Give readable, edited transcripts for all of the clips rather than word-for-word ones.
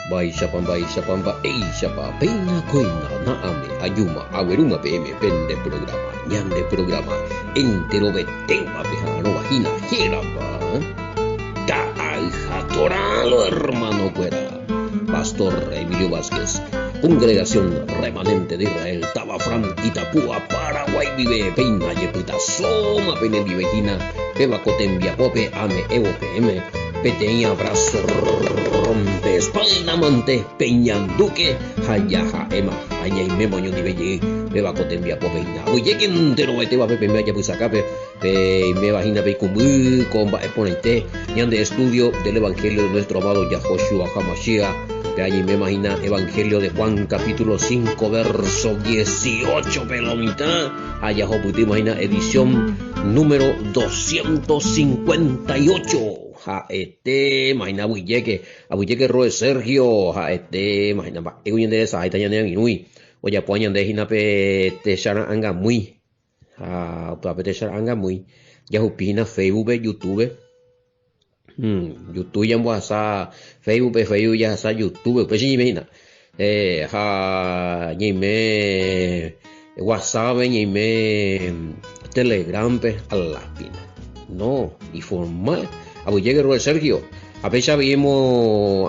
Mba'éichapa, mba'éichapa, mba'éichapa, péina kóina na'ãme ajúma aguerúma peẽme pende programa, ñande programa, enterovetéva peha'arõva hína hérava Ka'ayha Toralo hermano-kuéra. Pastor Emilio Vázquez, Congregación Remanente de Israel, táva Fran, Itapúa, Paraguay guive, péina jepytasóma penendive hína péva ko tembiapópe ame'ẽvo peẽme peteĩ abrazo rompe espalda mante peñandúke ha jaha'éma ha ñaiméma oñondive jey péva ko tembiapópe hína. Aguyjéke enterovetévape peime ajapysakápe peiméva hína peikũmby ko mba'e porãite ñande estudio del Evangelio de nuestro amado Yahoshua HaMashiach pe añeiméma hína Evangelio de Juan capítulo 5 verso 18 pe lo mitã ha jahopytýma hína edición número 258 ha'etéma hína aguyjéke aguyjéke Roe Sergio ha'etéma hína mba'égui ñande resaháita ñane angirũi ojapóva ñande hína pe techara'ãngamýi ha upéva pe techara'ãngamýi jahupi hína Facebook-pe YouTube-pe YouTube ñambohasa Facebook-pe Facebook jahasa YouTube-pe upéicha ñaime hína ha ñaime WhatsApp-pe ñaime Telegram-pe alapina no iformal aguyjéke Robert Sergio ha péicha avei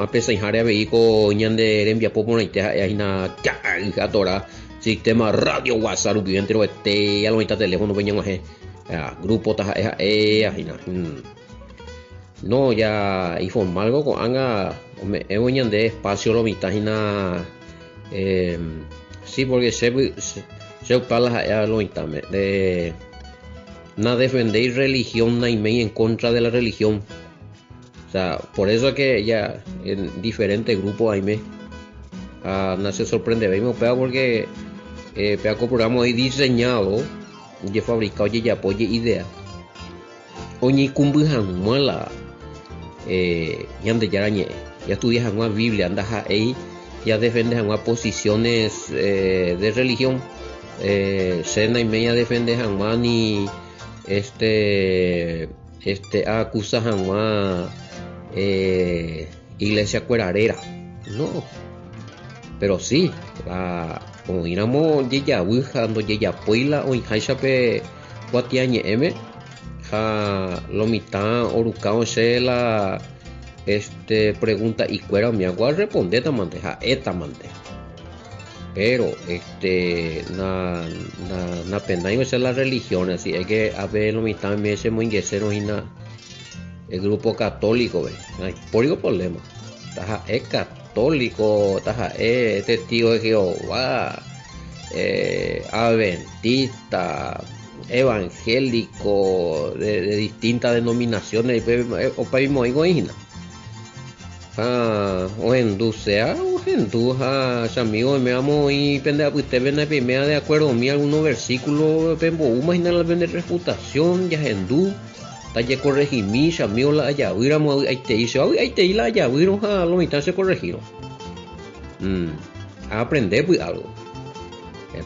apesãiháre avei ko ñande rembiapo porãite ha'e hína ka'ay ha Torá sistema radio WhatsApp rupive enterovete alomitã teléfono-pe ñag̃uahẽ grupo taha'e ha'e hína. No, ya iformal-ko ko'ág̃a ome'ẽvo ñande espacio lo mitã hína eh, sí, porque che, che upa la ha'éva lo mitãme de nadefendéi religión, naiméi en contra de la religión. O sea, por eso que ya en diferentes grupos aime ha nachesorprendevéima upéva porque eh, péva ko programa oĩ diseñado ojefabrika ojejapo ojeidea Oñeikũmby hag̃ua la Ñandejára Ñe'ẽ, jastudia hag̃ua Biblia, ndaha'éi jadefende hag̃ua posiciones de religión. Che naiméi adefende hag̃ua ni este este aakusa hag̃ua iglesia-kuéra réra. No. Pero si, la oĩramo jejavy ha ndojejapói la oĩháicha pe kuatiañe'ẽme ha lo mitã oruka osẽ la este pregunta ikuéra umi agua respondéta mante ha'éta mante pero este na na napenái osẽ la religión así es que ape lo mitã me se moingesérõ hína el grupo católico-pe ndaipórigo problema taha'e católico taha'e testigo de Jehová adventista, evangélico, de, de distintas denominaciones, opa imoĩ oĩ hína. Ha ohendusea, ohendu ha che amigo oiméramo oĩ pende apytépe naipeiméva de acuerdo umi algunos versículo pemboúma hína la pende refutación, jahendu, tajekorrehimi che amigo la ajavýramo avy'aitei, che avy'aitei la ajavýrõ ha lo mitã chekorrehírõ. Aaprendépy álgo.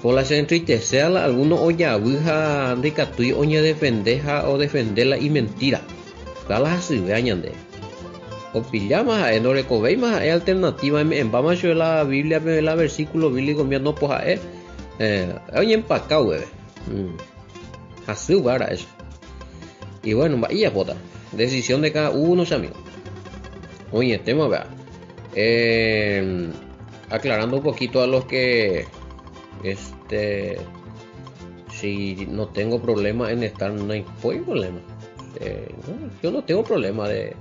Por la che entristecea la alguno ojavy ha ndaikatúi oñedefende ha odefende la imentíra. Upéva la hasyvéva ñande. Opilláma ha'e, ndorekovéima ha'e alternativa, eme'ẽmbáma chupe la Bíbliape la versículo bíblico mía, no, po ha'e oñempaka upépe. Hasy upéva ra'e che. Y bueno, mba'e ijapóta. Decisión de cada uno che amigo. Oĩetéma upéva. Eh, aclarando un poquito a los que este si no tengo problema en estar no hay problema. Eh, yo no tengo problema de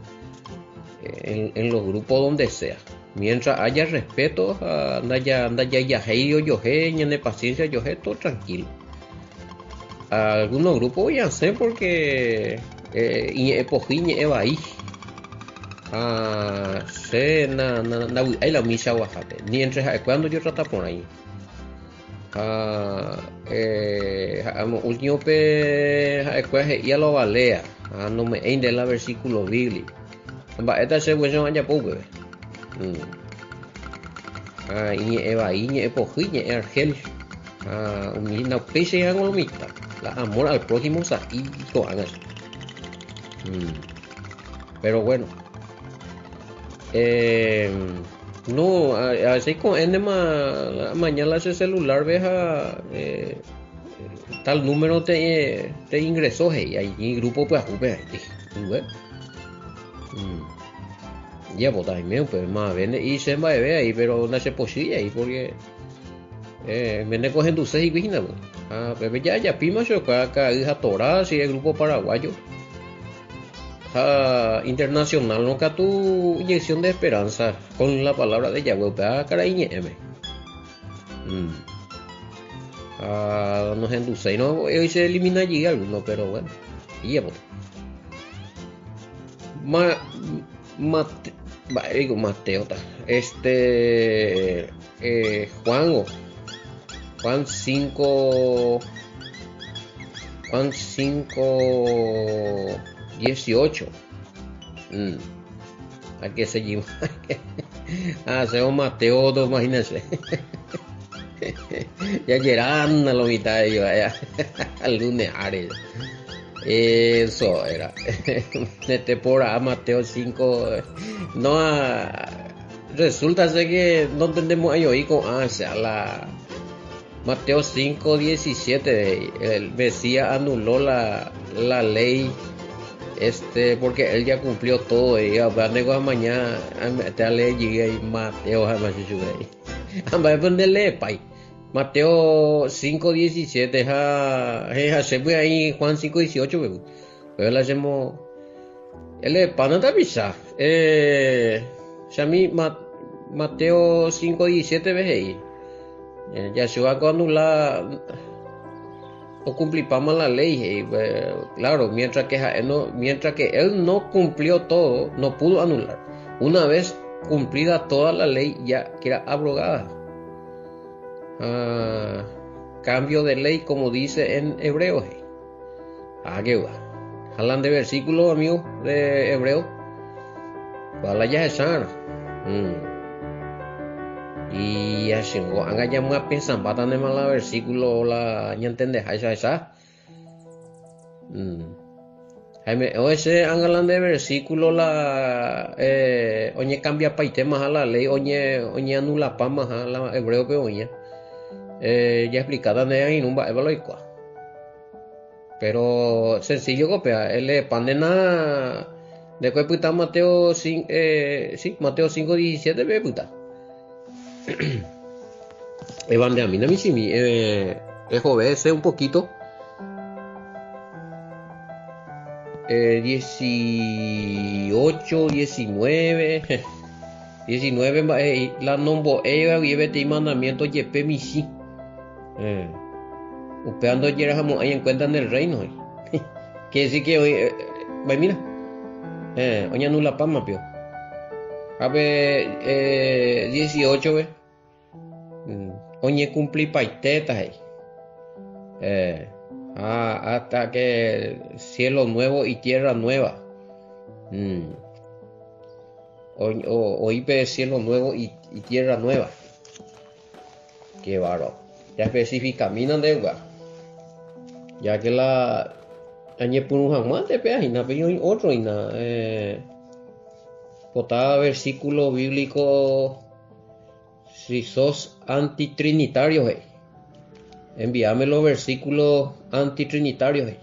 en, en los grupos donde sea. Mientras haya respeto, ndaya ndajajahéi ojohe, ñane paciencia ojohe, todo tranquilo. Algunos grupos voy a hacer porque eh, iñe'ẽ pohýi, iñe'ẽ vai. Ha che na, na, ndavy'ái la umi chaguahápe, ni entre ha'ekuéra ndojotrata porãi. Ha eh, amo últimope ha'ekuéra he'i a lo valea, ha nome'ẽi nde la versículo bíblico. Mba'éta che guéicha ajapo upépe. Mm. Ha iñe'ẽ vai, iñe'ẽ pohýi, iñe'ẽ argel. Ha umi ndaupéicha hag̃ua lo mitã. La amor al prójimo sa'i ko'ág̃a. Mm. Pero bueno. Eh, No, a veces iko'ẽntema amaña la che celular-pe ha tal número te, te ingresó he'i aĩ grupo pyahúpe he'i. Bueno. Jepota aime upe mave nde'i che mba'eve ai pero ndachepochýi ai porque eh, mende ko henduse hikuái hína po. Ha pépe jajapíma chupe ka'ay ha tora si es grupo paraguayo. Ha internacional no katu inyección de esperanza con la palabra de Yahweh upéva karai ñe'ẽme. Mm. Ha nohenduséirõ hoy se elimina jey alguno, pero bueno, ijepota. Ma, Mate, mba'éiko Mateota. Este eh, Juan, Juan 5 Juan 5 18. Mm. A que seguimos. Ah, hacemos Mateo, imagínense. Ya llegan a la mitad de ellos, ya. Al lunes, are. Eso era. Este por a Mateo 5. No, ah, resulta ser que no entendemos ahí oí con ah, o sea, la Mateo 5, 17. El Mesías anuló la, la ley este porque él ya cumplió todo y a mañana te llegué ahí Mateo jamás pai Mateo 5.17 ha he ahí Juan 5.18 pero le hacemos él es pana tapisa eh Shami Mateo 5.17 ves ahí ya se va a anular o cumplipamos la ley eh, claro mientras que no mientras que él no cumplió todo no pudo anular una vez cumplida toda la ley ya queda abrogada ah, cambio de ley como dice en Hebreos. Ah, qué va. Hablan de versículo, amigo, de Hebreo. ¿Cuál ya es mm. Y así, anga ya me piensan bastante mal la versículo la ya entiende esa esa. Mm. Jaime, o ese angalan de versículo la eh, oñe cambia paite más a la ley, oñe oñe anula pa más a la hebreo pe oñe. Eh, ya explicada de ahí no va a Pero sencillo copia, el pan de nada de puta Mateo 5, eh, sí, Mateo 5 17 ve puta. Evan de a mí no mi eh, ese un poquito. Eh, 18, 19, 19 mba'e la nombo'éiva guive peteĩ mandamiento jepe michĩ. Eh, upéva ndojerahamo'ãi en cuenta en el reino. Quiere decir que hoy, eh, eh, mira, eh, oñanulapáma pio. Ha pe eh, 18 ve, mm, oñecumplipaitéta he'i. Eh, ha hasta que cielo nuevo y tierra nueva. Mm. Oĩ pe cielo nuevo y, y tierra nueva. Qué bárbaro. Ya especificamína nde upéva. Ya que la añepyrũ hag̃uánte péa hína pe oĩ otro hína eh, pota versículo bíblico si sos antitrinitario he'i. Envíame los versículos antitrinitarios he'i.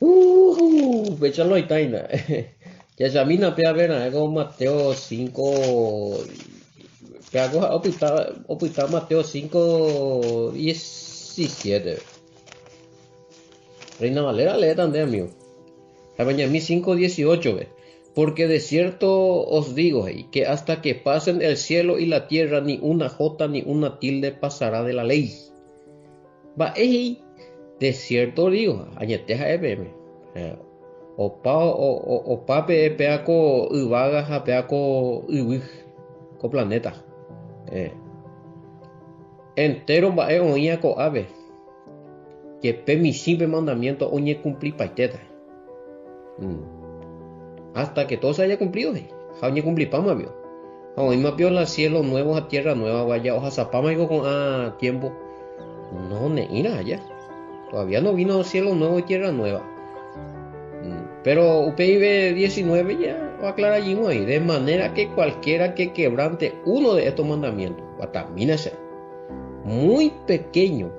Uh, péicha loita hína. Jahechamína pe avera'ẽ ko Mateo 5 péako ha'e opyta opyta Mateo 5 17. Reina Valera leéta nde amigo. Ha mañami 5 18 pe. Porque de cierto os digo he'i, que hasta que pasen el cielo y la tierra ni una jota ni una tilde pasará de la ley. Mba'e he'i, De cierto digo, añete ha'e peẽme, opa opa pe péa ko yvága ha péa ko yvy, ko planeta. Entéro mba'e oĩva ko'ápe, jepe michĩ pe mandamiento oñekumplipaitéta. Hasta que todo se haya cumplido, he'i. Ha oñekumplipáma pio. Ha oĩma pio la cielo nuevo ha tierra nueva guaya ohasapáma piko ko'ã tiempo. No, ne'ĩra aja. Todavía no vino cielo nuevo y tierra nueva. Mm. Pero upéive 19 ya oaclara jey de manera que cualquiera que quebrante uno de estos mandamientos, guatamínase, muy pequeño,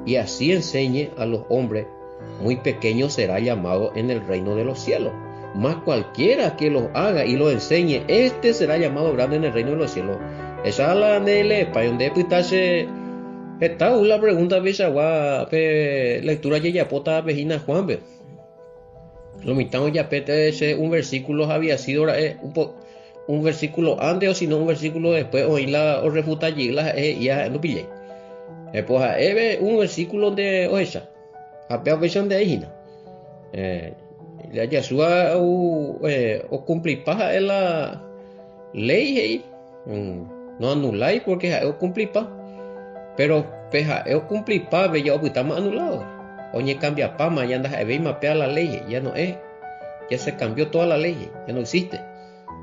y así enseñe a los hombres, muy pequeño será llamado en el reino de los cielos. Mas cualquiera que los haga y los enseñe, este será llamado grande en el reino de los cielos. Esa la nele, pa donde pitache heta la pregunta peichagua pe lectura jejapóta pe hína Juan-pe. Lo mitã ojapete che un versículo había sido ra'e un po, un versículo antes o sino un versículo después oĩ la orrefuta jey la ha'e he'íva ha'e ndopillái. Epo ha'éve un versículo nde ohecha. Ha péva upéicha nde hína. Eh, la Yeshua ou eh, okumplipa ha'e la ley he'i. Mm, no anulái porque ha'e okumplipa. Pero pe ha'e okumplipa pe ya opytáma anulado. Oñekambiapáma, ya ndaha'evéima péa la ley, ya no es. Ya se cambió toda la ley, ya no existe.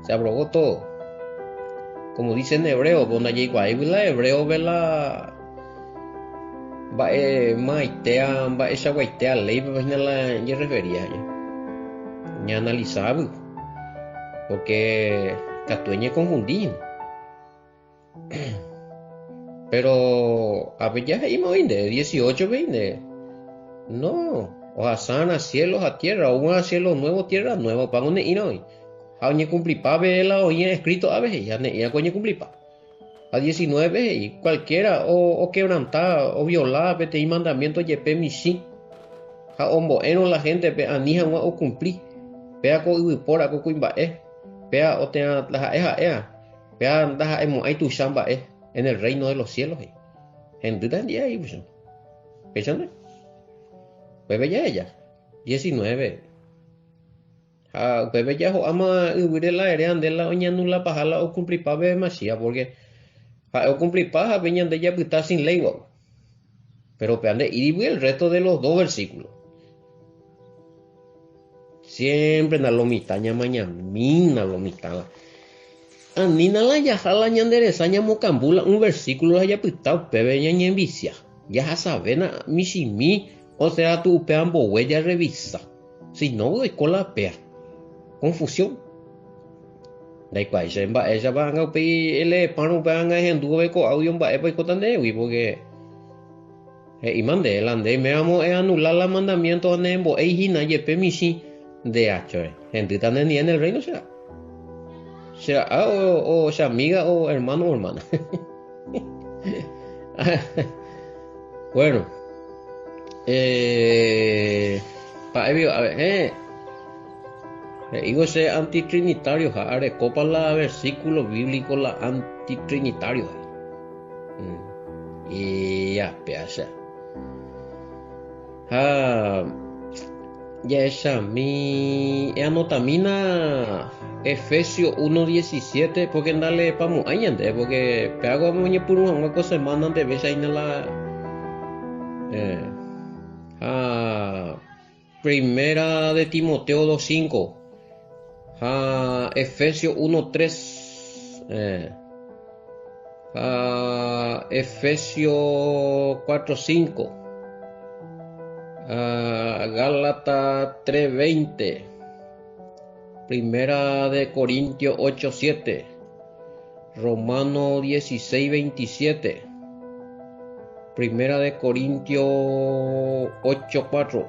Se abrogó todo. Como dice en hebreo, pues ndajaikuaáigui la hebreo pe la mba'e maitea, mba'eichaguaitea ley pe hína la ñerrefería. Ñaanalizágui. Porque katu eñekonfundi hína. Pero ápe ya he'íma oĩ nde, 18 pe nde. No, ohasárã cielo ha tierra, oúva cielo nuevo, tierra nueva, opángo ne'ĩra oĩ. Ha oñekumplipa pe la oĩ escrito ápe he'i, ha ne'ĩra ko oñekumplipa. Ha 19 pe he'i, cualquiera oquebranta, oviola peteĩ mandamiento jepe michĩ, ha ombo'érõ la gente-pe ani hag̃ua okumpli, péa ko yvypóra ko kuimba'e, péa otérã taha'e ha'éva, Péva ndaha'emo'ãi tuicha mba'e en el reino de los cielos, he'i. Hendýta hendive he'i upéicharõ. Péicha nde. Upépe jaheja. 19. Ha upépe jaho'áma yvýre la eréva nde la oñeanulapaha la okumplipa pe Masías, porque ha'e okumplipa ha pe ñande japyta sin ley gua'u. Pero péva nde'írigui el resto de los dos versículos. Siempre na lo mitã ñamañamína lo mitã la. Anína la jaha la ñande resa ñamokambu la un versículo la japyta upéve ñañenvicia. Jahasavéna michĩmi o sea tu upéva mbogue jarrevisa. Si no oiko la péa. Confusión. Ndaikuaái che mba'éichapa ág̃a upéi eleepárõ upéva ág̃a ehendu vove ko audio mba'épa oikóta ndehegui porque He'íma nde, la nde oiméramo eanula la mandamiento ha nerembo'éi hína jepe michĩ nde achoe, hendýta nendive en el reino che ra'a. Che ra'a o che amiga o hermano o hermana. Bueno, eh, mba'e a ver, eh, he'ívo che antitrinitario ha arekópa la versículo bíblico la antitrinitario. Ijape acha. Ha jahechami, eanotamína Efesios 1:17, porque ndaleepamo'ãi ñande, porque péago oñepyrũ hag̃ua ko semana ndeve che aína la eh, ha Primera de Timoteo 2:5 ha Efesios 1:3 eh, ha Efesios 4:5 ha Gálatas 3:20 Primera de Corintios 8:7 Romanos 16:27 Primera de Corintios 8:4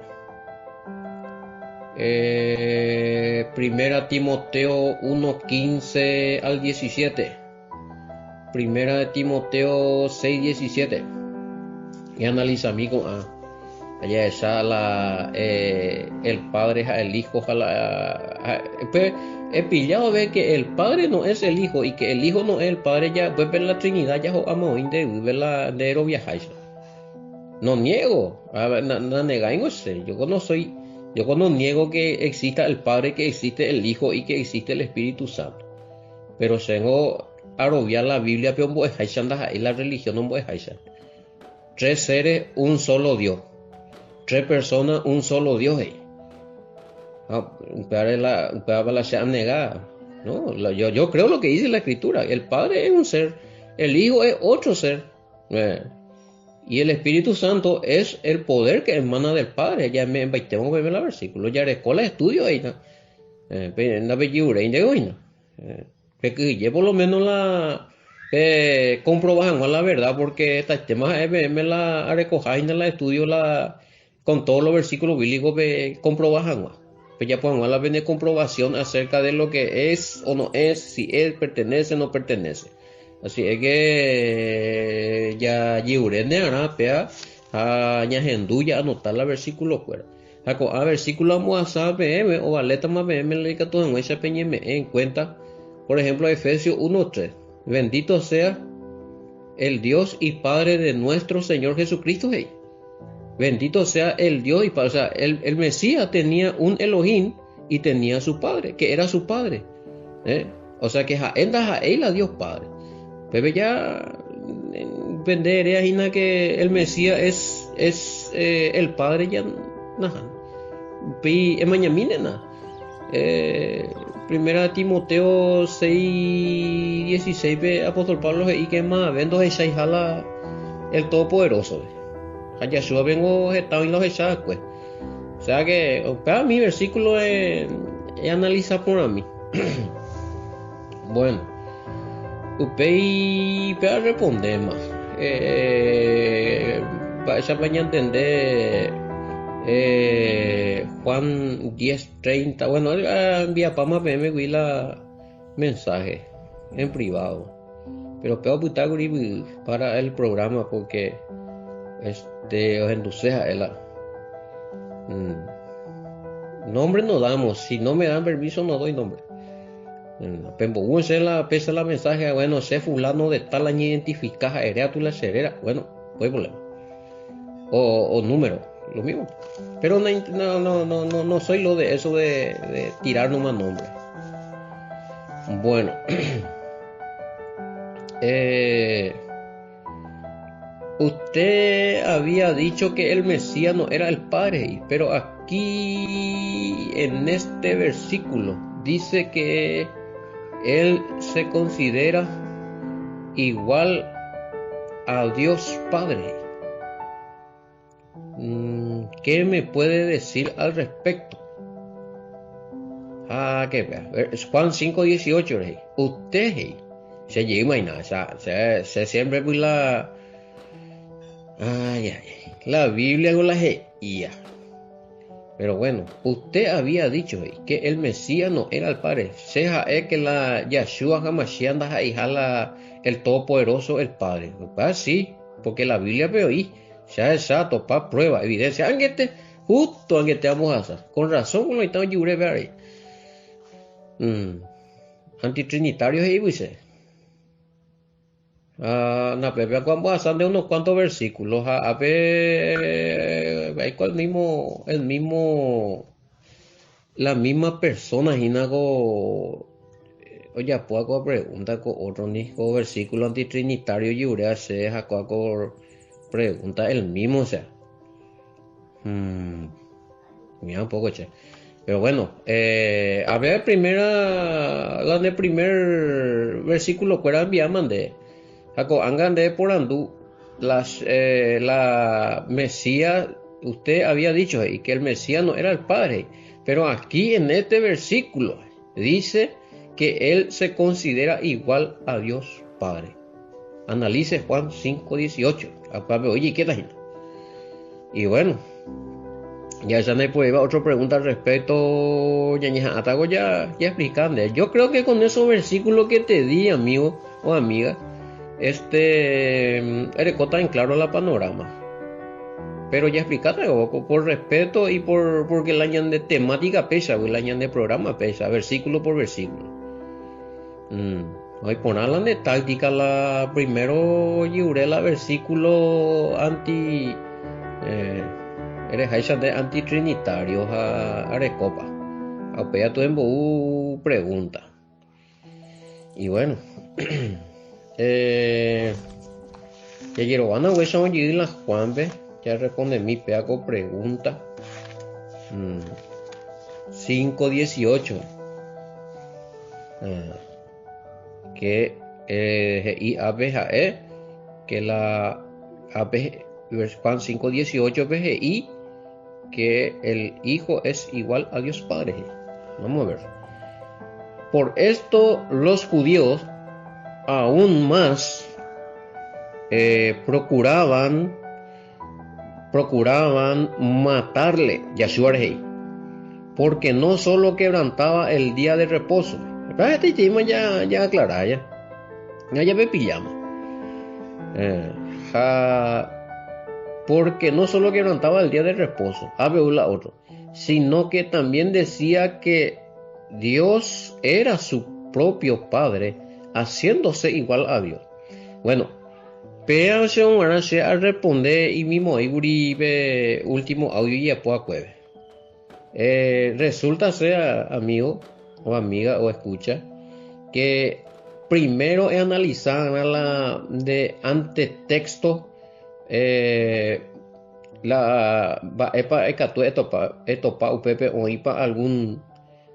eh, Primera Timoteo 1:15 al 17 Primera de Timoteo 6:17 Eanalizami ko'ã jahecha la eh, el Padre ha el Hijo ha la pe epilla vove que el Padre no es el Hijo y que el Hijo no es el Padre ya upépe la Trinidad ya ho'áma oĩ nde yvýpe la nde eroviaháicha. No niego, nanegáingo che, yo no soy, yo no niego que exista el Padre, que existe el Hijo y que existe el Espíritu Santo. Pero chéngo arovia la Biblia-pe ombo'eháicha ndaha'éi la religión ombo'eháicha. Tres seres, un solo Dios. Tres personas, un solo Dios he'i. Ha upévare la, upéva la che anega. No, la, yo, yo creo lo que dice la escritura. El Padre es un ser, el Hijo es otro ser. Eh. Y el Espíritu Santo es el poder que emana del Padre. Ya me embaitemos la versículo. Ya la estudio ahí. La Pekyhyje por lo menos la pe comprobá hag̃ua la verdad porque hetaitéma ha'e peẽme la arekoha hína la estudio la con todos los versículos bíblicos pe comprobá hag̃ua. Pejapo hag̃ua la pene comprobación acerca de lo que es o no es, si él pertenece o no pertenece. Así es que jajeruréne arã péa ha ñahendu ja'anota la versículo kuéra. Ha ko'ã versículo amoasã peẽme ovalétama peẽme la ikatu hag̃uáicha peñeme'ẽ en cuenta, por ejemplo Efesios 1:3, Bendito sea el Dios y Padre de nuestro Señor Jesucristo he'i. Bendito sea el Dios y Padre, o sea, el, el Mesías tenía un Elohim y tenía su Padre, que era su Padre. ¿Eh? O sea que ha'e ndaha'éi la Dios Padre. Pépe ja pende eréa hína que el Mesías es, es eh, el Padre ja naha. Upéi emañamínena. Eh, primera Timoteo 6, 16-pe apóstol Pablo he'i que mavave ndohechaiha la el Todopoderoso. Ha Yahshua vengo heta oĩ la ohecha va'ekue. O sea que, upéva mi versículo e, eanalisa porãmi. Bueno, upéi pe arrepondéma. Eh, mba'éichapa ñantende eh, Juan 10:30. Bueno, enviapáma peẽme gui la mensaje en privado. Pero péva opyta kuri para el programa porque este ohenduse ha'e la mm, nombre no damos, si no me dan permiso no doy nombre. Mm, pembo'u che la pesa la mensaje, bueno, che fulano de tal añeidentifica ha erea tu la che réra, bueno, no hay problema. O, o número, lo mismo. Pero no, no, no, no, no soy lo de eso de, de tirar nomás nombre. Bueno. eh, usted había dicho que el Mesías no era el Padre, pero aquí en este versículo dice que él se considera igual a Dios Padre. Mm, ¿Qué me puede decir al respecto? Ah, que vea. Juan 5.18, rey. Usted, hey, se llega o se, se siempre pues la... Ay, ay, ay. La Biblia con la G-I-A. Pero bueno, usted había dicho hey, que el Mesías no era el Padre. Se es que la Yahshua Hamashiach ndaha'eiha la el Todopoderoso, el Padre. Ah, sí, porque la Biblia pe oĩ. Che ahecha atopa prueba, evidencia. Angete, justo angete ambohasa. Con razón con oĩta ojure pe avei. Mm. Antitrinitario he'ígui che. Ah, napépe ako ambohasa nde unos cuantos versículos ha ápe aiko el mismo, el mismo, la misma persona hína ko ojapóva ko pregunta ko otro ni ko versículo antitrinitario ojeruréva che ha kóa ko pregunta el mismo, o sea. Mm, mira un poco che. Pero bueno, eh, a ver primera, la de primer versículo kuéra enviáma nde. Ha ko'ág̃a nde porandu las, eh, la Mesías, usted había dicho y que el Mesías no era el Padre, pero aquí en este versículo dice que él se considera igual a Dios Padre. Analice Juan 5.18. Apápe ojeikéta hína. Y bueno, ya ya no puede otra pregunta al respecto. Ya ya, ya explicando. Yo creo que con esos versículos que te di, amigo o amiga, este, erekóta en claro la panorama. Pero ya explicaste por respeto y por porque la ñande temática pesa, la ñande programa pesa, versículo por versículo. Mm. Oiporã la nde táctica la primero ojeure la versículo anti eh, ereháicha nde antitrinitario ha arekópa. Ha upéi atu embou pregunta. Y bueno, eh, jajerována haguéicha ojey la Juan-pe, ja respondemi péa ko pregunta. Mm, 5.18. Ah, que eh, he'i ápe ha'e que la ápe. Juan 5.18 pe he'i que el Hijo es igual a Dios Padre. Vamos a ver. Por esto los judíos aún más eh, procuraban procuraban matarle, Yahshua he'i, porque no solo quebrantaba el día de reposo. Este tema ya, ya aclará, ya. Ya, ya me pillamos. Eh, ja, porque no solo quebrantaba el día de reposo, la otro, sino que también decía que Dios era su propio Padre, haciéndose igual a Dios. Bueno, Péva che g̃uarã che arresponde imimo'ãiguri pe último audio ijapo akuépe. Eh, resulta sea, amigo o amiga o escucha, que primero eanalisa la de antetexto eh, la mba'épa ikatu etopa, etopa upépe oĩpa algún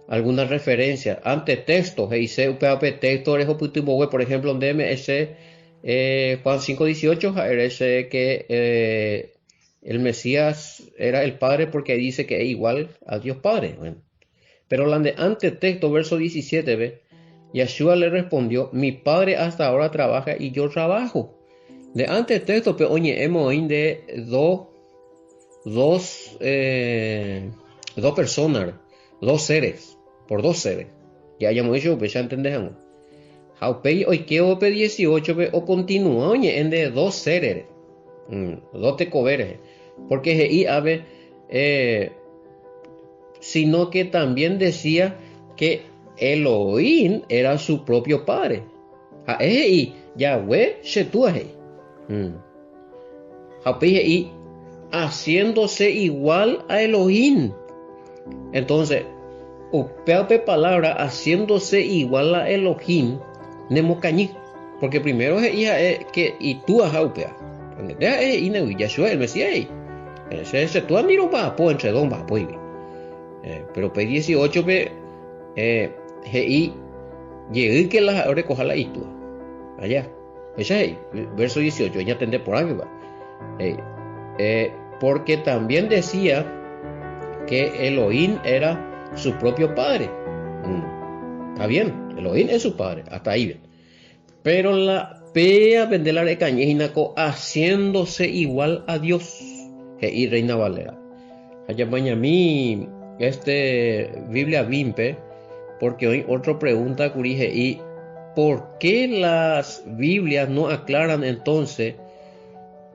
alguna referencia. Antetexto he'ise upéva pe texto rehopytymbogue, por ejemplo, nde eme'ẽse Eh, Juan 5.18 ha'ere che que eh, el Mesías era el Padre porque ahí dice que es igual a Dios Padre. Bueno. Pero la de antes texto, verso 17, ve, Yeshua le respondió, mi Padre hasta ahora trabaja y yo trabajo. De antes texto, pe oñe'ẽ oĩ de dos, dos, eh, dos personas, dos seres, por dos seres. Ya hayamos dicho, pues ya entendés hag̃ua. Ha upéi oikévo pe 18-pe okontinua oñe'ẽ nde dos seres-re, dos tekove rehe, porque he'i ápe, eh, sino que también decía que Elohim era su propio padre. Ha'e he'i, Yahweh che túa he'i. Ha upéi he'i, haciéndose igual a Elohim. Entonces, upéva pe palabra haciéndose igual a Elohim nemokañy. Porque primero he'i ha'e que itúa ha upéva. Añete ha'e he'i negui, Yahshua el Mesías he'i. Che, che túa ni romba'apo entre dos mba'apóigui. Eh, pero pe 18-pe eh, he'i jey que la ha'e orekoha la itúa. Allá. Péicha he'i, verso 18, eñatende porãkeva. He'i, eh, porque también decía que Elohim era su propio padre. Mm. Está bien, Elohim es su padre, hasta ahí bien. Pero la pea vende la recañe hína ko haciéndose igual a Dios, he'i Reina Valera. Ha jamañami este Biblia Vimpe, porque hoy otra pregunta kuri he'i, ¿por qué las Biblias no aclaran entonces?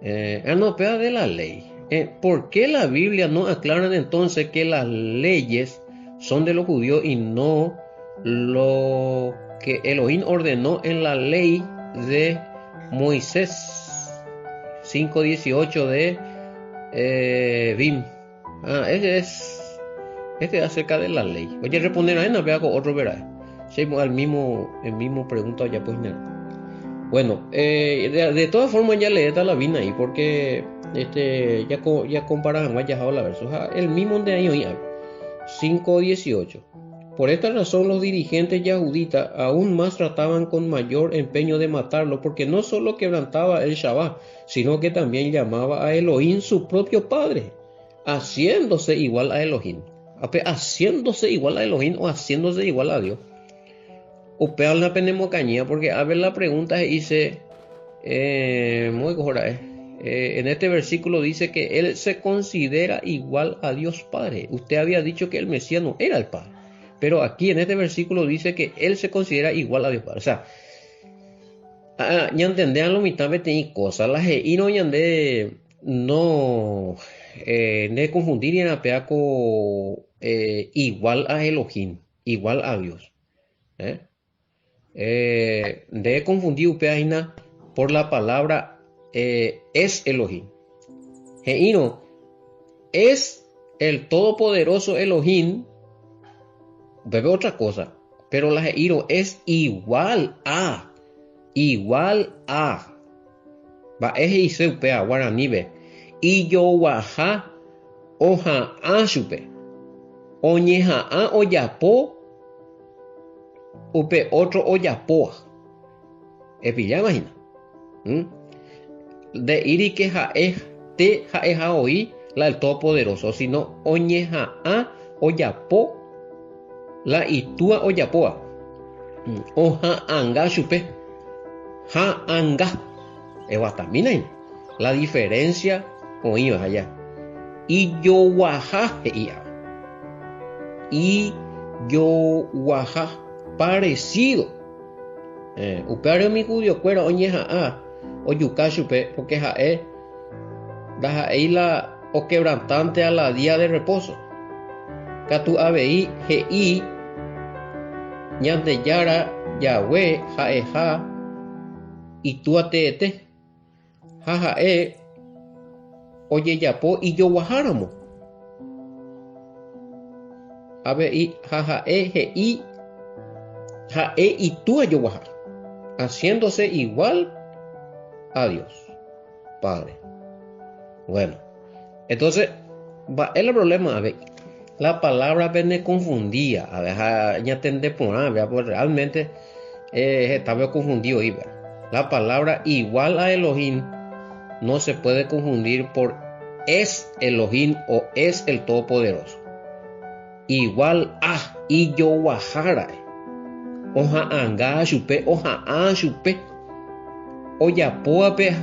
Eh, ah, no, pea de la ley. Eh, ¿Por qué la Biblia no aclaran entonces que las leyes son de los judíos y no lo que Elohim ordenó en la ley de Moisés? 5.18 de eh, Bim. Ah, ese es este es acerca de la ley. Oye, responder a él, vea con otro verá. Sí, al mismo, el mismo pregunta ya pues nada. Bueno, eh, de, de todas formas ya leí la vina ahí porque este ya ya comparan ya la verso. El mismo de ahí hoy 5.18. Por esta razón los dirigentes yahuditas aún más trataban con mayor empeño de matarlo, porque no solo quebrantaba el Shabbat, sino que también llamaba a Elohim su propio padre, haciéndose igual a Elohim. Haciéndose igual a Elohim o haciéndose igual a Dios. Upéva la penemokañía, porque a ver la pregunta dice, eh, muy eh, en este versículo dice que él se considera igual a Dios Padre. Usted había dicho que el Mesías no era el Padre. Pero aquí en este versículo dice que él se considera igual a Dios Padre. O sea, ñantende lo mitad peteĩ cosa. La he'írõ ñande no eh, ne confundir péa ko eh, igual a Elohim, igual a Dios. ¿Eh? Eh, nde confundir upéva hína por la palabra eh, es Elohim. He'írõ es el todopoderoso Elohim, upépe otra cosa. Pero la he'írõ es igual a, igual a. Mba'e he'ise upéva guaranípe ijoguaha oha'ã chupe. Oñeha'ã ojapo upe otro ojapóva. Epilláma hína. ¿Mm? Nde'íri que ha'e ha'ete ha'eha voi la el Todopoderoso, sino oñeha'ã ojapo la Itúa ojapóva. Oha'anga chupe. Ha'anga. Eguatamína hína. La diferencia oĩva aja. Ijoguaha he'i ava. Ijoguaha. Parecido. Eh, upévare umi judiokuéra oñeha'ã ojuka chupe porque ha'e ndaha'éi la oquebrantante a la día de reposo. Katu avei he'i Ñandejára Yahweh ha'eha Itúa teete, ha ha'e ojejapo ijoguaháramo. Avei ha ha'e he'i ha'e Itúa joguaha, haciéndose igual a Dios Padre. Bueno, entonces, mba'e la problema avei? La palabra pene confundía, a ver, ha ñatende porã, vea, pues realmente eh, hetápe oconfundi oĩ, vea. La palabra igual a Elohim no se puede confundir por es Elohim o es el Todopoderoso. Igual a ijoguahára'e. Oha'ãnga chupe, oha'ã chupe. Ojapóvape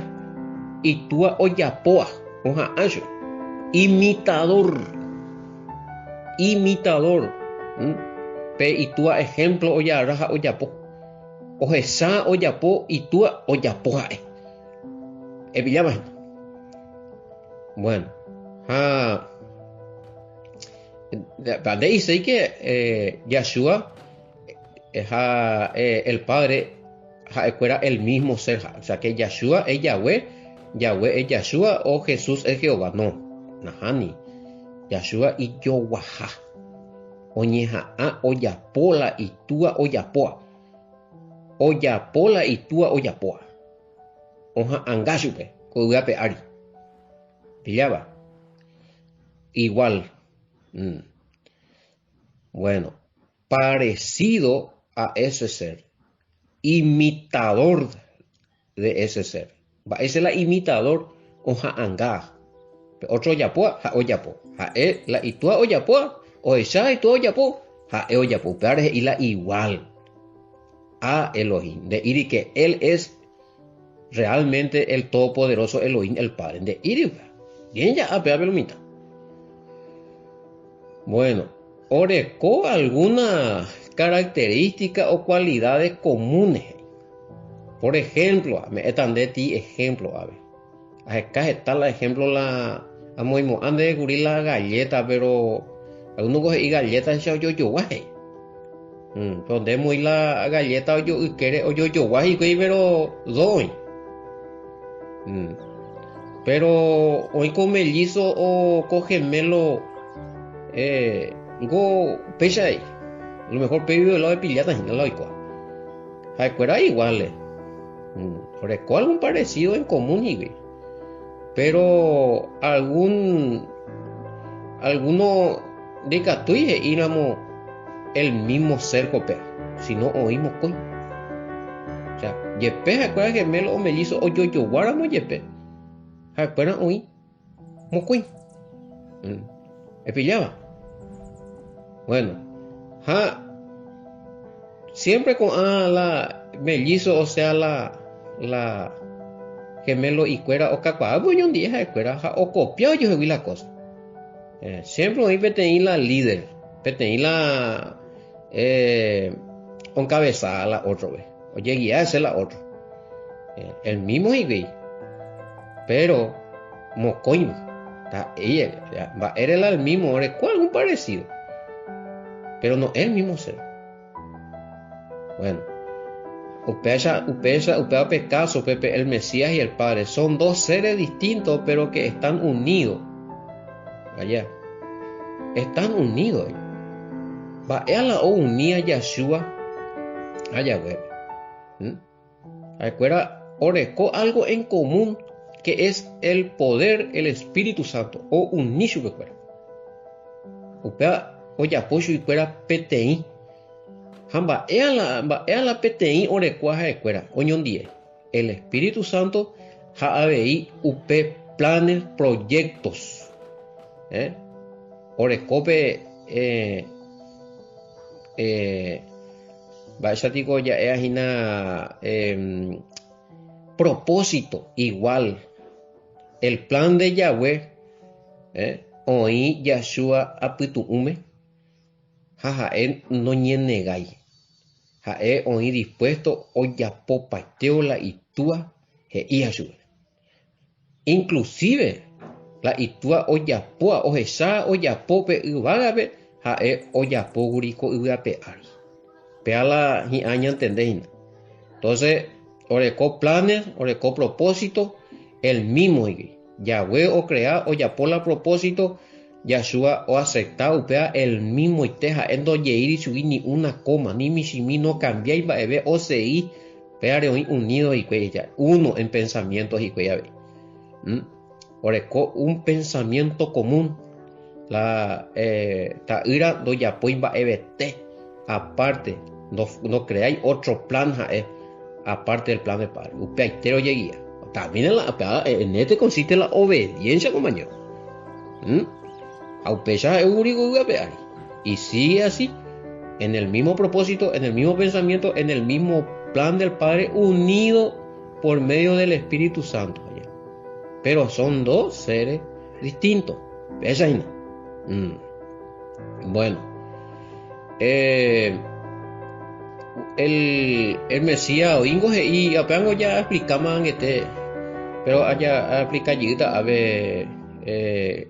itúa ojapóva, oha'ã chupe. Imitador. Imitador. Pe itúa ejemplo ojagarra ha ojapo. Ohecha ojapo itúa ojapo ha'e. Epilláma hína. Bueno, ha nde'iséi ke eh, Yahshua eh, ha eh, el Padre ha'ekuéra el mismo ser, o sea que Yahshua es Yahweh, Yahweh es Yahshua o Jesús es Jehová. No, nahániri. Yahshua ijoguaha. Oñeha'ã ojapo la itúa ojapóa. Ojapo la itúa ojapóa. Oha'anga chupe ko yvy ape ári. Pilláva. Igual. Mm. Bueno, parecido a ese ser. Imitador de ese ser. Mba'éicha la imitador oha'anga. Pe otro ojapóa, ha'e ojapo. Ha'e la itúa ojapóa, ohecha itúa ojapo, ha'e ojapo. Upévare he'i la igual a Elohim. Nde'íri que él es realmente el todopoderoso Elohim el Padre. Nde'íri upéva. Bien ja'a pévape lo mitã. Bueno, oreko alguna característica o cualidades comunes. Por ejemplo, ame'ẽta nde ti ejemplo ave. Aheka heta la ejemplo la amoĩmo'ã ndéve kuri la galleta, pero alguno ko he'i galleta che ojojogua he'i. Mm, pero nde emoĩ la galleta ojo'ykére ojojogua hikuái pero do oĩ. Mm. Pero oĩ ko mellizo o ko gemelo eh, ngo péicha he'i. A lo mejor pe la oepilláta hína la oikuaa. Ha'ekuéra iguales. Mm, oreko algún parecido en común hikuái. Pero algún alguno ndikatúi he'íramo el mismo ser ko péva, sino oĩ mokõi. O sea, jepe ha'ekuéra gemelo o mellizo ojojoguáramo jepe, ha'ekuéra oĩ mokõi. Mm. Epilláva? Bueno, ha siempre ko'ã la mellizo, o sea, la, la gemelo ikuéra okakuaa oñondive ha'ekuéra ha okopia ojohegui la cosa. Eh, siempre oĩ peteĩ la líder, peteĩ la eh, oncabeza la otro-pe, ojeguia hese la otro. Eh, el mismo hikuái, pero mokõiva, ndaha'éi mba'ére la el mismo, oreko algún parecido, pero no es el mismo ser. Bueno, upéicha, upéicha, upéva pe caso, pe el Mesías y el Padre son dos seres distintos, pero que están unidos. Allá. Están unidos. Mba'e la ounía Yahshua ha Yahweh. ¿Mm? Ha'ekuéra oreko algo en común que es el poder, el Espíritu Santo, ouni chupekuéra. Upéva ojapo chuguikuéra peteĩ. Ha mba'e la, mba'e la peteĩ orekóva ha'ekuéra oñondie? El Espíritu Santo ha avei upe planes, proyectos. Eh? Oreko pe eh, eh, mba'éicha tiko ja'éa hína eh, propósito igual. El plan de Yahweh eh, oĩ Yahshua apytu'ũme ha ha'e noñenegái. Ha'e oĩ dispuesto ojapopaitévo la itúa he'íva chupe. Inclusive la itúa ojapóva, ohecha ojapo pe yvágape, ha'e ojapókuri ko yvy ape ári. Péva la hi'ã ñantende hína. Entonces, oreko planes, oreko propósito, el mismo he'i. Yahweh ocrea, ojapo la propósito, Yahshua oacepta upéva el mismoite, ha'e ndojeíri chugui ni una coma, ni michĩmi nokambiái mba'eve, osegi, pévare oĩ unido hikuái, uno en pensamiento hikuái avei. ¿Mm? Oreko un pensamiento común. La eh, ta'ýra ndojapói mba'evete aparte, no, no creái otro plan ha'e aparte del plan del Padre. Upeaite rojeguia. También la, en este consiste la obediencia, compañero. ¿Mm? Ha upéicha ha'e uri ko yvy ape ári. Y sigue así, en el mismo propósito, en el mismo pensamiento, en el mismo plan del Padre, unido por medio del Espíritu Santo. Pero son dos seres distintos. Esa hína. Mm. Bueno. Eh, el, el Mesías oingo he'i apeango ya explicama angete pero aja explica jýta ave eh,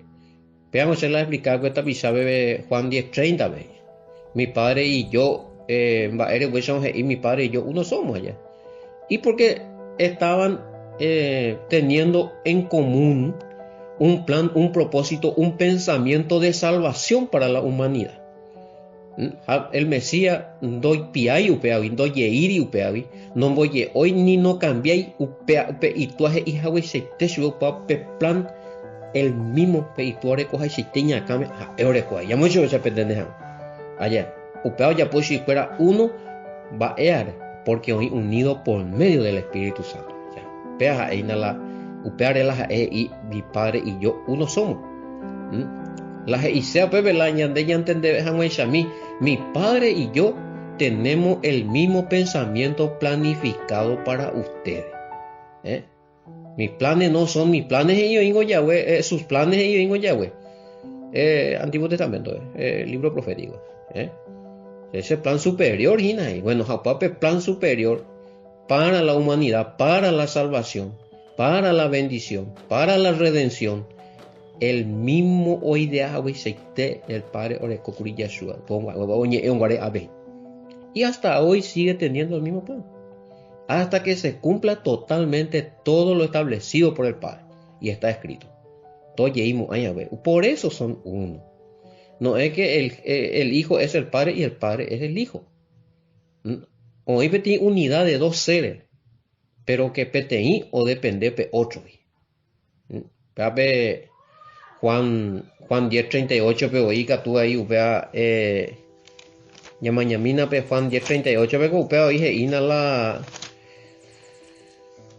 péango che la explica kue tapicha bebe Juan 10:30 pe mi padre y yo eh, mba'ére upéicha he'i mi padre y yo uno somos allá y porque estaban eh, teniendo en común un plan, un propósito, un pensamiento de salvación para la humanidad. Ha el Mesías ndoipiái upévagui, ndojeíri upévagui, nomboje'ói ni nokambiái upéva upe Itúa he'i hagueichaite chupe upéva pe plan el mismo pe Itúa orekohaichaite iñakãme ha'e orekoha. Ñamoĩ chupe che pentende hag̃ua. Aja, upéva ojapo chuguikuéra uno mba'éare, porque oĩ unido por medio del Espíritu Santo. Ya, upéva ha'e hína la, upévare la ha'e he'i mi Padre y yo uno somos. ¿Mm? La he'iséva upépe la ñande ñantendeve hag̃uaichami, mi Padre y yo tenemos el mismo pensamiento planificado para ustedes. ¿Eh? Mis planes no son mis planes he'i oĩngo Yahweh, eh, sus planes he'i oĩngo Yahweh. Eh, Antiguo Testamento, eh, libro profético. Eh? Ese plan superior hína ahí. Bueno, ha upéva plan superior para la humanidad, para la salvación, para la bendición, para la redención, el mismo oidea hagueichaite el Padre oreko kuri Yahshua, oñe'ẽ guare avei. Y hasta hoy sigue teniendo el mismo plan. Hasta que se cumpla totalmente todo lo establecido por el Padre. Y está escrito. Por eso son uno. No es que el, eh, el Hijo es el Padre y el Padre es el Hijo. Oĩ peteĩ unidad de dos seres, pero que peteĩ odepende pe ótrogui. Upéva pe Juan, Juan 10:38 pe voi ikatu ai upéva eh, ñamañamína pe Juan 10:38 pe ko upéva oĩ he'ína la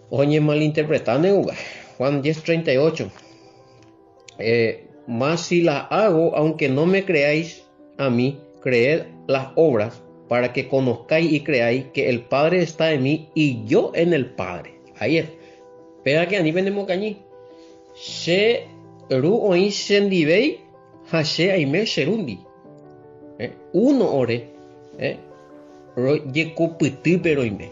oñemalinterpretáne upéva. Juan 10:38. Eh, más si las hago, aunque no me creáis a mí, creed las obras para que conozcáis y creáis que el Padre está en mí y yo en el Padre. Ahí es. Péva que ani penemokañy. Che Ru oĩ chendivéi ha che aime che Rúndi. Eh, uno ore, eh, rojekopytýpe roime.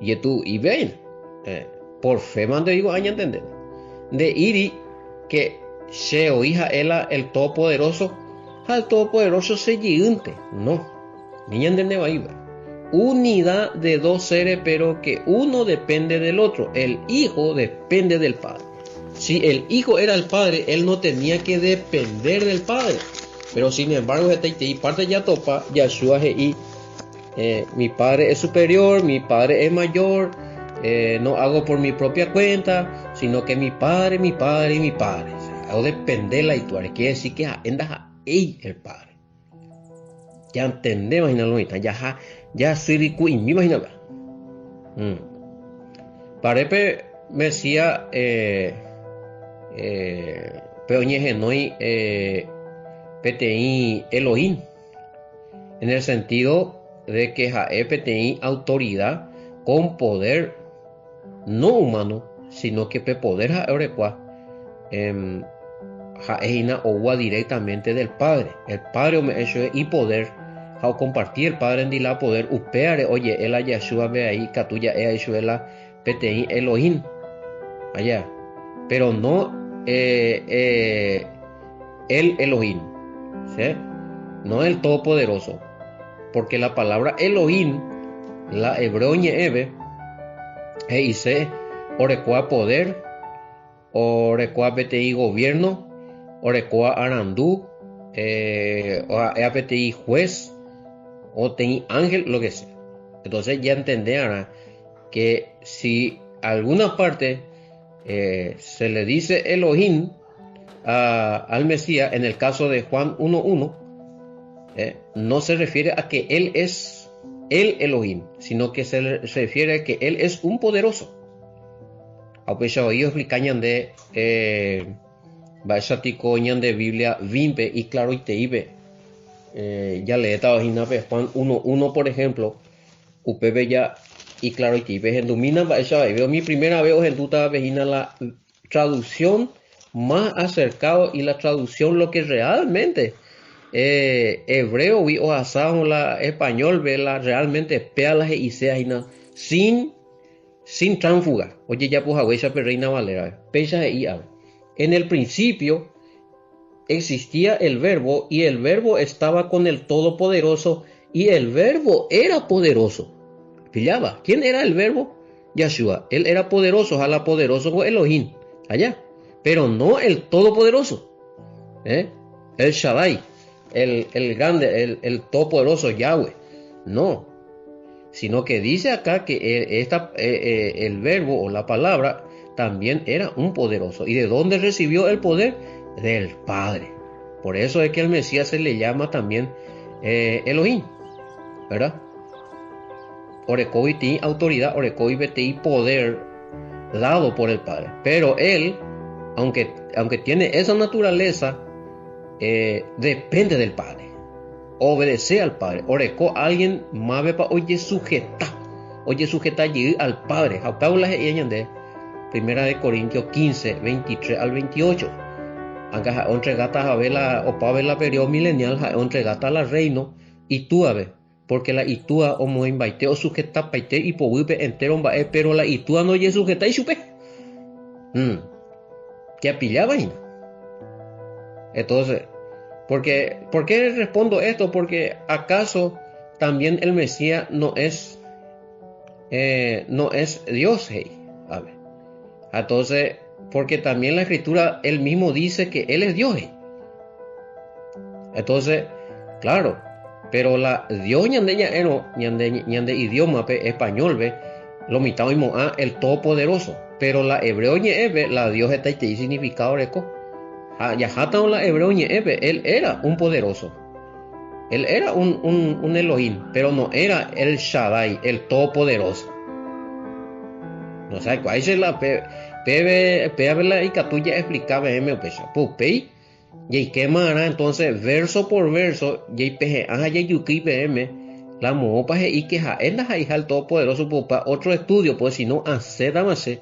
Jetu'u'ive eh, por fe mante oiko añantende. Nde'íri que che oĩ ha'e la el Todopoderoso ha el Todopoderoso che jeýnte. No, ni ñantende vaíva. Unidad de dos seres, pero que uno depende del otro. El Hijo depende del Padre. Si el Hijo era el Padre, él no tenía que depender del Padre. Pero sin embargo, hetaitei parte jatopa, Yahshua he'i, eh, mi Padre es superior, mi Padre es mayor, eh, no hago por mi propia cuenta, sino que mi Padre, mi Padre y mi Padre. O sea, hago depender la itúare. Quiere decir que ha'e ndaha'éi el Padre. Ñantendéva hína lo mitã, jaha jasyryku'imíva hína la. Mm. Parépe Mesías eh, Eh, pe oñehenói eh, peteĩ Elohim, en el sentido de que ha'e peteĩ autoridad con poder no humano, sino que pe poder ha'e orekua eh, ha'e hína oúva directamente del Padre. El Padre ome'ẽ chupe ipoder ha okomparti el Padre ndi la poder, upévare oje'e la Yahshua-pe ai ikatu ja'e ai chupe la peteĩ Elohim. Allá. Pero no eh, eh, el Elohim. ¿Sí? No el Todopoderoso. Porque la palabra Elohim, la hebreo ñe'ẽve, he'ise orekóva poder, orekóva peteĩ gobierno, orekóva arandu, eh, ha'éva peteĩ juez, oteĩ ángel, lo que sea. Entonces ya entende que si alguna parte eh, se le dice Elohim al Mesías, en el caso de Juan 1.1, eh, no se refiere a que él es el Elohim, sino que se refiere a que él es un poderoso. Upéicha voi oexplika ñande eh, mba'éichatiko ñande Biblia 20 iclaroiteípe. Eh, jaleétava hína pe Juan 1.1, por ejemplo, upépe ya iclaroiteípe. Hendumína mba'éicha vaive. Mi primera vez ohendútavape hína la traducción más acercado y la traducción lo que realmente eh, hebreo vi ohasa la español ve la realmente péa la he'iséa hína sin sin tránfuga ojejapo haguéicha pe Reina Valera péicha he'i ave. En el principio existía el verbo y el verbo estaba con el Todopoderoso y el verbo era poderoso. Pillaba, ¿quién era el verbo? Yahshua. Él era poderoso, ojalá poderoso con Elohim, allá. Pero no el Todopoderoso. ¿Eh? El Shaddai, el, el grande, el, el Todopoderoso Yahweh. No, sino que dice acá que eh, esta, eh, eh, el verbo o la palabra también era un poderoso. ¿Y de dónde recibió el poder? Del Padre. Por eso es que al Mesías se le llama también Elohim, ¿verdad? Orekógui peteĩ autoridad, orekógui peteĩ poder dado por el Padre. Pero él, aunque, aunque tiene esa naturaleza, eh, depende del Padre. Obedece al Padre. Oreko alguien mávepa ojesujeta, ojesujeta jey al Padre. Ha upéva la he'i ñande Primera de Corintios 15, 23 al 28. Anga ha'e ontregata jave la opave la periodo milenial, ha'e ontregata la reino itúape. Porque la itúa omoĩmbaite osujetapaite ipoguýpe entéro mba'e, péro la itúa ndojesujetái chupe. Mm. Japilláva hína. Entonces, porque, ¿por qué respondo esto? Porque acaso también el Mesías no es, eh, no es Dios, hey. A ver. Entonces, porque también la escritura, él mismo dice que él es Dios. Hey. Entonces, claro, pero la Dios ñande ña'érõ ñande ñande idioma-pe español-pe lo mitã oimo'ã el Todopoderoso, pero la hebreo ñe'ẽpe la Dios hetaitei significado reko. Ha jahátavo la hebreo ñe'ẽpe, él era un poderoso. Él era un, un, un Elohim, pero no era el Shaddai, el Todopoderoso. No sabe cuál es la pe, pe, pe, la ikatu ja'explica peẽme upéicha. Upéi Jaikéma entonces verso por verso jaipehe'ã ha jaijuky peẽme la moõpa he'i que ha'e ndaha'eiha el Todopoderoso popa otro estudio pues si no asẽtama che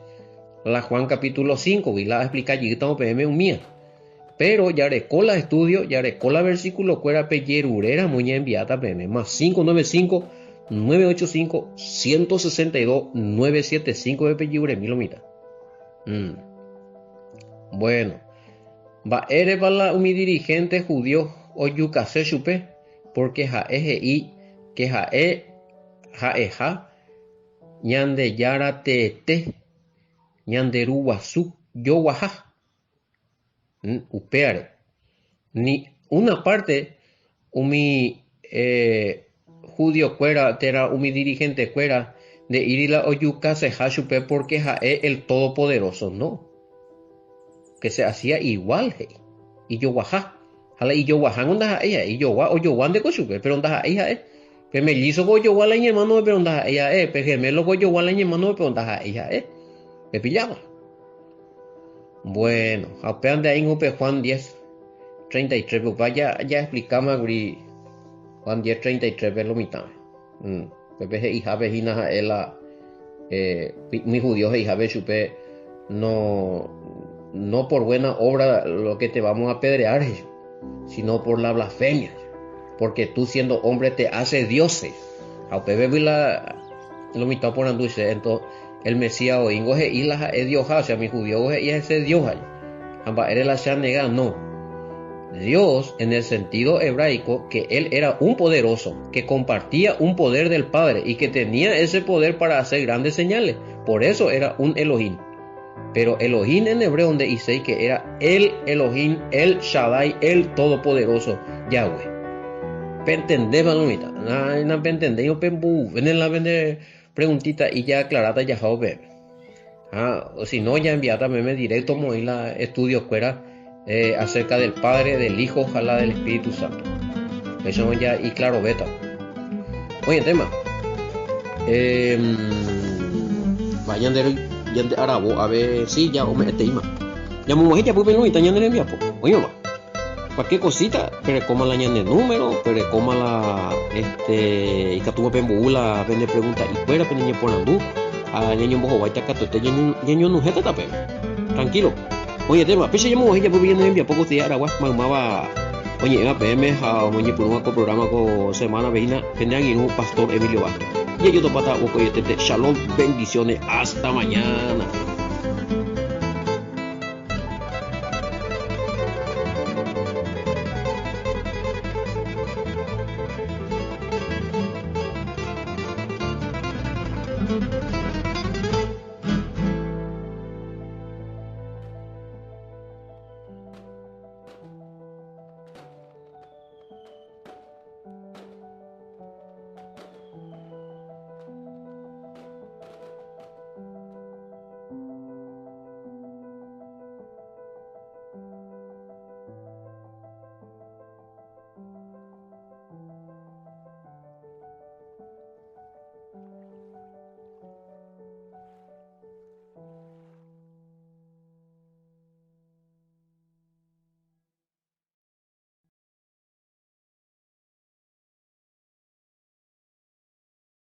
la Juan capítulo 5 gui la aexplica jeýtamo peẽme umía. Pero jareko la estudio, jareko la versículo kuéra pejeruréramo ñaenviáta peẽme más 595 985 162 975 pe pejuremi lo mitã. Mm. Bueno. Mba'érepa la umi dirigente judío ojukase chupe? Pórke ha'e he'i ke ha'e ha'eha Ñandejára teete, ñande Ru Guasu joguaha. Upévare, ni una párte umi judiokuéra térã umi dirigentekuéra nde'íri la ojukaseha chupe pórke ha'e el Todopoderóso. No. Que se hacía igual, he'i. Ijoguaha. Ha la ijoguahángo ndaha'éi ha'e. Ijogua, ojoguánteko chupe, péro ndaha'éi ha'e. Pe mellízoko ojogua la iñermánope, péro ndaha'éi ha'e. Pe geméloko ojogua la iñermánope, péro ndaha'éi ha'e. Pepillápa? Bueno, ha upéva nde aíngo pe Juan 10, 33-pe, upéva ja, jaexplikáma kuri Juan 10, 33-pe lo mitãme. Mm. Upépe he'ihápe hína ha'e la eh, umi judío he'ihápe chupe no, no por buena obra lo que te vamos a apedrear, sino por la blasfemia, porque tú siendo hombre te hace Dios. Ha upépe la lo mitã oporandu che, entonces el Mesías oĩngo he'i la ha'e Diosha, o sea, umi judío he'i hese Diosha. Ha mba'ére la che anega, no. Dios, en el sentido hebraico, que él era un poderoso, que compartía un poder del Padre y que tenía ese poder para hacer grandes señales. Por eso era un Elohim. Pero Elohim en hebreo nde'iséi que era el Elohim, el Shaddai, el Todopoderoso, Yahweh. Pentendépa lo mitã? Na, na pentendéi pemboyvéne la pende preguntita y ya aclaráta jahávo peẽme. Ha, o si no, ya enviáta peẽme directo omoĩ la estudio kuéra eh, acerca del Padre, del Hijo, ha la del Espíritu Santo. Péicha ya iclarovéta. Oye, tema. Eh, va ñande ñande aravo a ver si ya ome'ẽteíma. Ñamog̃uahẽ japýpe noĩta ñane rembiapo. Oĩva. Cualquier cosita, perekóma la ñane número, perekóma la este ikatúva pembo'u la pende pregunta ikuéra pende ñeporandu ha ñañombohováita katuete ñañonuhẽta tapépe. Tranquilo. Oĩetéma, péicha ñamog̃uahẽ japýpe ñane rembiapo ko día aragua maymáva oñe'ẽva peẽme ha omoñepyrũva ko programa ko semana-pe hína pende angirũ Pastor Emilio Vázquez. Jajotopáta vokoietete. Shalom, bendiciones, hasta mañana.